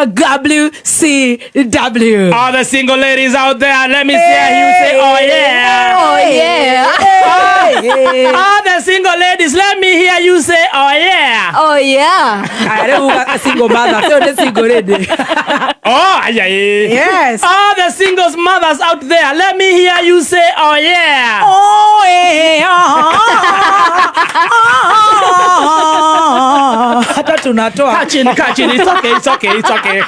WCW. All the single ladies out there, let me see you say, oh yeah. Oh yeah. All the single ladies, let me hear you say, oh yeah. Oh yeah. Aya, rĩu uga single mother, sio nĩ single lady. Oh, yeah. Yes. All the single mothers out there, let me hear you say, oh yeah. Oh, eh, ah, ah, ah. Hata tunatoa Catching, catching. It's okay, it's okay, it's okay.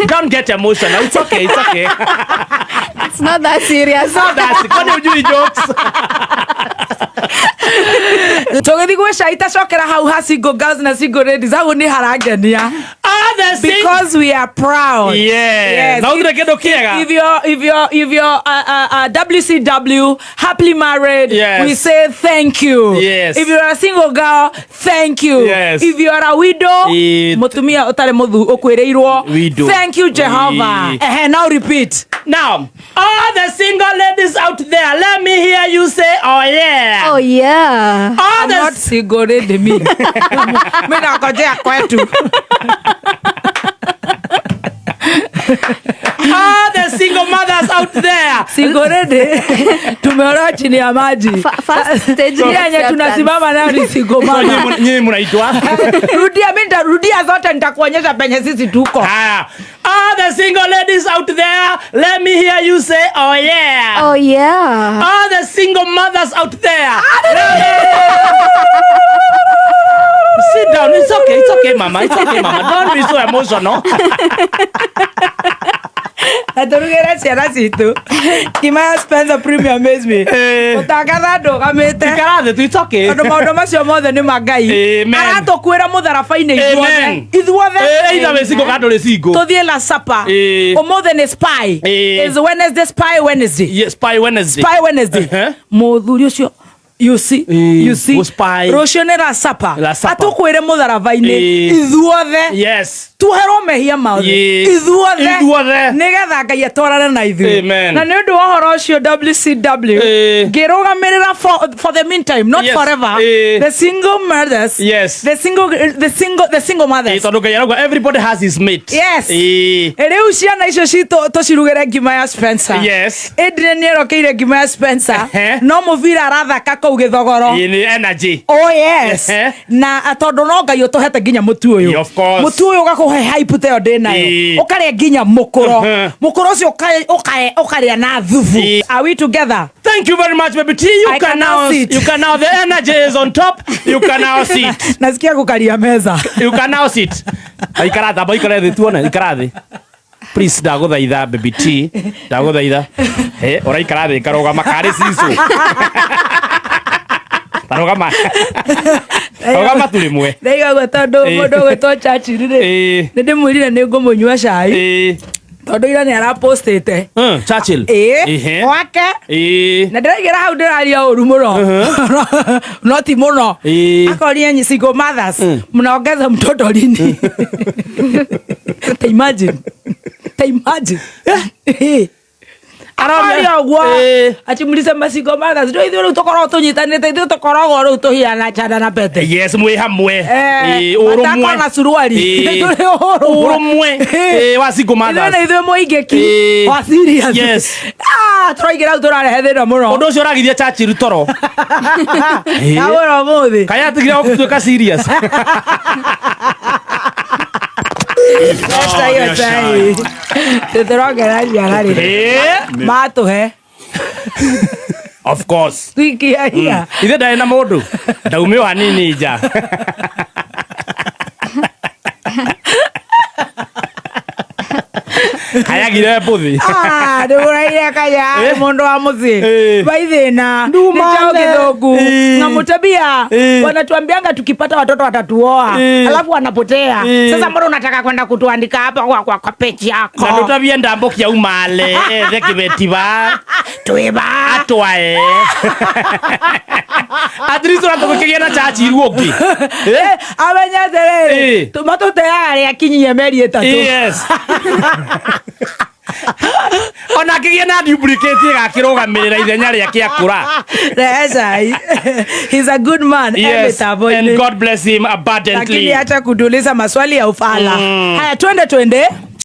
Don't get emotional. It's okay, it's okay. It's not that serious. Not that. Kwani hujui jokes? tũgĩthiĩ gwĩ cai tacokera hau ha single girls na single ladies hau nĩ harangenia All the single because we are proud. Yes. Yes. Na uthire kindu kiega. If you're WCW happily married, Yes. we say thank you. Yes. If you're a single girl, thank you. Yes. If you're a widow, mutumia utari muthu ukwirirwo, Widow. thank you Jehovah. Ehe, now repeat. Now, all the single ladies out there, let me hear you say, oh yeah. Oh yeah. All I'm the not single lady me. Mimi nakojea kwetu. All the single mothers out there. Single lady tumeolewa chini ya maji. First stage Ile yenye tunasimama nayo ni single So, mother. nyinyi mnaitwa? Rudia, mimi nitarudia zote, nitakuonyesha penye sisi tuko. Haya. All the single ladies out there, let me hear you say, oh yeah. Oh yeah. All the single mothers out there. Sit down. It's okay. It's okay, mama. It's okay, mama. Don't be so emotional. Na tũrugĩre ciana citũ ngima ya Spencer Premium Maize Eh. ũtangatha ndũgamĩte Ikara thĩ tu, it's okay. tondũ maũndũ macio mothe nĩ ma Ngai Amen. aratũkuĩra mũtharaba-inĩ ithuothe Amen. ithuothe Eh, either wĩ single kana ndũrĩ single. tũthiĩ la supper Eh. ũmũthĩ nĩ spy Eh. is Wednesday spy Wednesday Yes, Spy Wednesday. spy Wednesday Uh-huh. mũthuri ũcio you see Eh, you see go spy. rũciũ nĩ la supper La supper. atũkuĩre mũtharaba-inĩ Eh. ithuothe Yes. tuherwo mehia mothe Ĩĩ. ithuothe Ithuothe. nigetha Ngai atwarane na ithuĩ Amen. na nĩ ũndũ wa ũhoro ũcio WCW Ĩĩ. ngĩrũgamĩrĩra for the meantime not Yes. forever Ĩĩ. the single mothers Yes. the single mothers Eh, tondũ Ngai arauga everybody has his mate. Yes. Eh. rĩu ciana icio citũ tũcirugĩre ngima ya Spencer Yes. Adrian nĩerokeire ngima ya Spencer Ehe. no mũbira arathaka kũu gĩthogoro Eh, nĩ energy. Oh yes. Ehe. Na tondũ no Ngai ũtũhete nginya mũtu ũyũ. Yeah, of course. Mũtu ũyũ ũgakũhe hype ta ĩyo ndĩ nayo. Ĩĩ. Ũkarĩa nginya mũkũro. Mhm. Mũkũro ũcio ũkarĩa na thubu. Ĩĩ. Are we together? Thank you very much, baby T. You I can can now now sit. You can now the energy is on top. You can now sit. Nasikia kukalia meza. You can now sit. Ikara thamba ikara thĩ tuone ikara thĩ. Please ndagũthaitha baby T. Ndagũthaitha. Eh, ũraikara thĩ ngarũgama karĩ cicũ. Tarũgama. Rũgama tu rĩmwe. Ndaiga ũguo tondũ Ĩĩ. mũndũ ũgwĩtwo Churchill rĩ. Ĩĩ. Nĩ ndĩmwĩrire nĩ ngũmũnyua cai Ĩĩ. tondũ ira nĩ arapostĩte. Churchill. Ĩĩ. Ĩhĩ. Gwake. Ĩĩ. Na ndĩraigĩra hau ndĩraria ũru mũno no ti mũno Ĩĩ. akoria nyi single mothers mnaongeza mtoto lini ta imagine ta imagine aroria ũguo Ĩĩ. ati mlisema single mothers rĩu ithuĩ rĩu tũkoragwo tũnyitanĩte ithuĩ tũkoragwo rĩu tũhiana chanda na pete Yes, mwĩ hamwe. Eh, Ĩĩ, ũrũmwe. matako na suruali. Ĩĩ. Tũrĩ ũrũmwe. Ũrũmwe. Ĩĩ, wa single ithuĩ mothers. na ithuĩ mũingĩki Ĩĩ. wa serious Yes. ah tũraigĩra hau tũrarehe thĩna mũno Ũndũ ũcio ũragithia Churchill toro. Ĩĩ. ndagwĩra ũmũthĩ Kaĩ atigire gũtuĩka serious. Leta hiyo chai. Tũtũrongera ciana rĩ Ĩĩ. matũhe Of course. twikia hiya Ithe ndarĩ na mũndũ. Ndaumio hanini nja. Kayagire mbũthi. Ah, ndĩmũraire kaya Eh. mũndũ wa mũciĩ Eh. vaithĩna Ndumane. nĩchao kĩthũku Eh. ng'amutabia Eh. wanatuambianga tukipata watoto watatuoa Eh. alafu wanapotea Eh. sasa mbona unataka kwenda kutuandika hapa kwa peji yako Na ndũtabie ndambũkia umale ethe kĩbeti ba twĩba atwae. At least ũratũgĩkĩgĩa na Churchill ũngĩ. Eh, amenye atĩrĩrĩ Eh. matũteaga rĩa kinyie mĩeri ĩtatũ Yes. Ona akĩgĩa na duplicate ĩgakĩrũgamĩrĩra ithenya rĩake akũra. Rehecai. He's a good man. Yes, and mĩtambo-inĩ. God bless him abundantly. Lakini acha kutuuliza maswali ya ufala. Haya, twende twende.